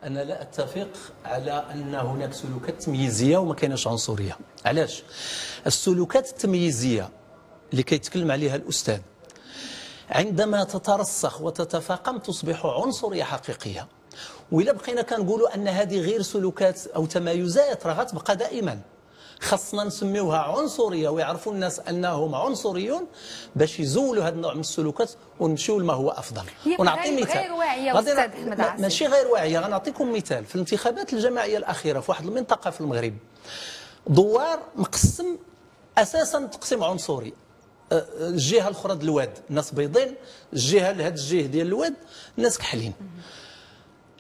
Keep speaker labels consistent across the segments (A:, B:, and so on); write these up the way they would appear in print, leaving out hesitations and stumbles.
A: انا لا اتفق على ان هناك سلوكات تمييزيه وما كايناش عنصريه. علاش؟ السلوكات التمييزيه اللي كيتكلم عليها الاستاذ عندما تترسخ وتتفاقم تصبح عنصرية حقيقيه. وإلا بقينا كنقولوا ان هذه غير سلوكات او تمايزات راه غتبقى دائما. خاصنا نسميوها عنصرية ويعرفوا الناس انهم عنصريون باش يزولوا هذا النوع من السلوكات ونمشيو لما هو افضل.
B: ونعطي مثال غير واعية استاذ احمد عاصي،
A: ماشي غير واعيه. غنعطيكم مثال في الانتخابات الجماعية الاخيرة في واحد المنطقة في المغرب، دوار مقسم اساسا تقسيم عنصري، الجهة الاخرى ديال الواد الناس بيضين، الجهة لهاد الجهة ديال الواد الناس كحلين.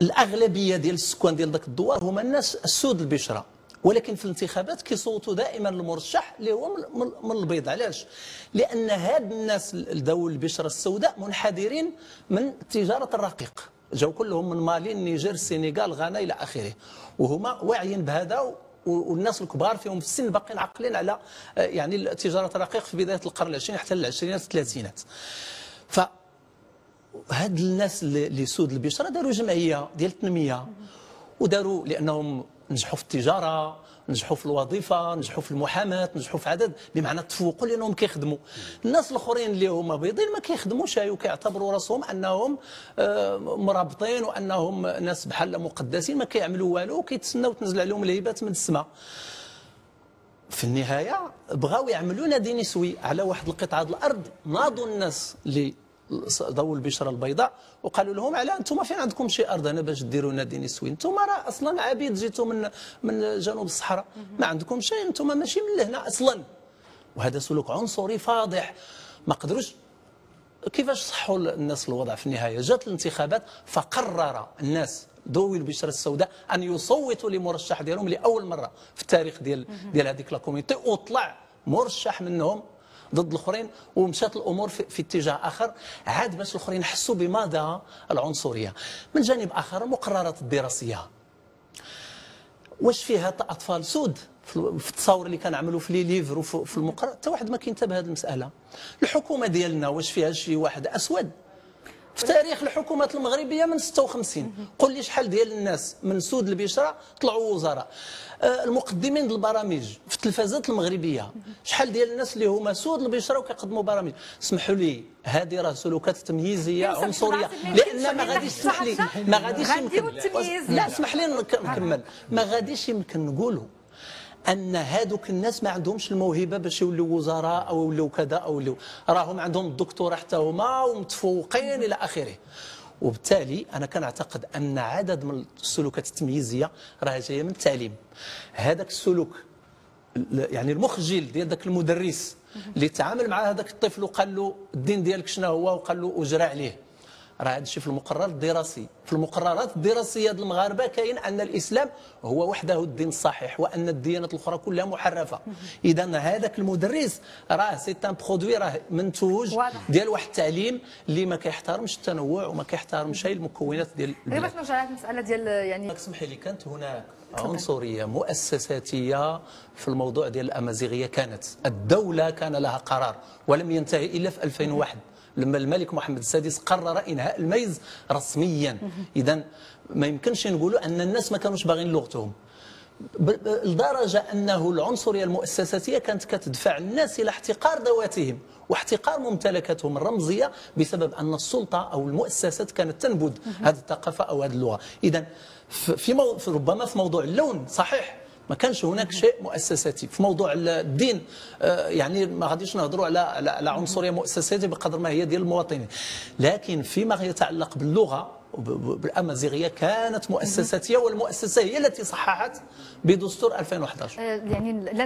A: الاغلبية ديال السكان ديال ذاك الدوار هما الناس السود البشره، ولكن في الانتخابات كيصوتوا دائما المرشح اللي هو من البيض. علاش؟ لان هاد الناس ذوي البشرة السوداء منحدرين من تجارة الرقيق، جاو كلهم من مالي، النيجر، السنغال، غانا الى اخره، وهما واعيين بهذا. والناس الكبار فيهم في السن باقيين عاقلين على يعني تجارة الرقيق في بداية القرن العشرين حتى العشرينات الثلاثينات. ف هاد الناس اللي سود البشرة داروا جمعية ديال التنمية، وداروا لانهم نجحوا في التجاره، نجحوا في الوظيفه، نجحوا في المحاماة، نجحوا في عدد، بمعنى تفوقوا لانهم كيخدموا. الناس الاخرين اللي هما بيضين ما كيخدموش وكيعتبروا راسهم انهم مرابطين وانهم ناس بحال مقدسين، ما كيعملوا والو وكيتسناو تنزل عليهم الهبات من السماء. في النهاية بغاو يعملوا نادي نسوي على واحد القطعة ديال الارض. ناضوا الناس اللي ذوي البشرة البيضاء وقالوا لهم على انتم فين عندكم شي ارض هنا باش ديروا نادي نسوي؟ انتم راه اصلا عبيد، جيتوا من جنوب الصحراء، ما عندكم شيء، انتم ماشي من لهنا اصلا. وهذا سلوك عنصري فاضح. ما قدروش كيفاش صحوا الناس الوضع. في النهاية جات الانتخابات فقرر الناس ذوي البشرة السوداء ان يصوتوا لمرشح ديالهم لاول مرة في التاريخ ديال هذيك la communauté، وطلع مرشح منهم ضد الاخرين، ومشات الامور في اتجاه اخر. عاد باش الاخرين حسوا بماذا العنصرية. من جانب اخر المقررات الدراسية واش فيها اطفال سود في التصاور اللي كنعملوا في les livres وفي المقرر؟ حتى واحد ما كينتبه هذه المسالة. الحكومة ديالنا واش فيها شي واحد اسود؟ في تاريخ الحكومات المغربية من 56 قل لي شحال ديال الناس من سود البشرة طلعوا وزراء. المقدمين ديال البرامج في التلفازات المغربية شحال ديال الناس اللي هما سود البشرة وكيقدموا برامج؟ اسمحوا لي، هذه راه سلوكات تمييزيه عنصرية، لان ما غاديش تسمح لي، ما غاديش يمكن، لا اسمح لي نكمل، ما غاديش يمكن نقولوا ان هادوك الناس ما عندهمش الموهبة باش يولوا وزراء او يولوا كذا او يولوا، راهم عندهم الدكتوراه حتى هما ومتفوقين الى اخره. وبالتالي انا كنعتقد ان عدد من السلوكات التمييزيه راه جاية من التعليم. هذاك السلوك يعني المخجل ديال ذاك المدرس اللي تعامل مع هذاك الطفل وقال له الدين ديالك شنو هو وقال له اجرى عليه، راه هذا الشيء في المقرر الدراسي. في المقررات الدراسية ديال المغاربة كاين ان الاسلام هو وحده الدين الصحيح وان الديانات الاخرى كلها محرفة. اذا هذاك المدرس راه c'est un produit، راه منتوج ديال واحد التعليم اللي ما كيحترمش التنوع وما كيحترمش المكونات ديال
B: البلاد. باش نرجع لهذه المسالة ديال يعني
A: اسمحي لي، كانت هناك عنصرية مؤسساتيه في الموضوع ديال الامازيغية. كانت الدولة كان لها قرار ولم ينتهي الا في 2001 لما الملك محمد السادس قرر إنهاء الميز رسميا. إذا ما يمكنش نقولوا أن الناس ما كانوش باغين لغتهم، لدرجة أنه العنصرية المؤسساتية كانت كتدفع الناس إلى احتقار ذواتهم واحتقار ممتلكاتهم الرمزية بسبب أن السلطة أو المؤسسات كانت تنبذ هذه الثقافة أو هذه اللغة. إذا في ربما في موضوع اللون صحيح ما كانش هناك شيء مؤسساتي. في موضوع الدين يعني ما غاديش نهضروا على عنصرية مؤسساتيه بقدر ما هي ديال المواطنين، لكن فيما يتعلق باللغة بالامازيغيه كانت مؤسساتيه، والمؤسسة هي التي صححت بدستور 2011.
B: يعني لازم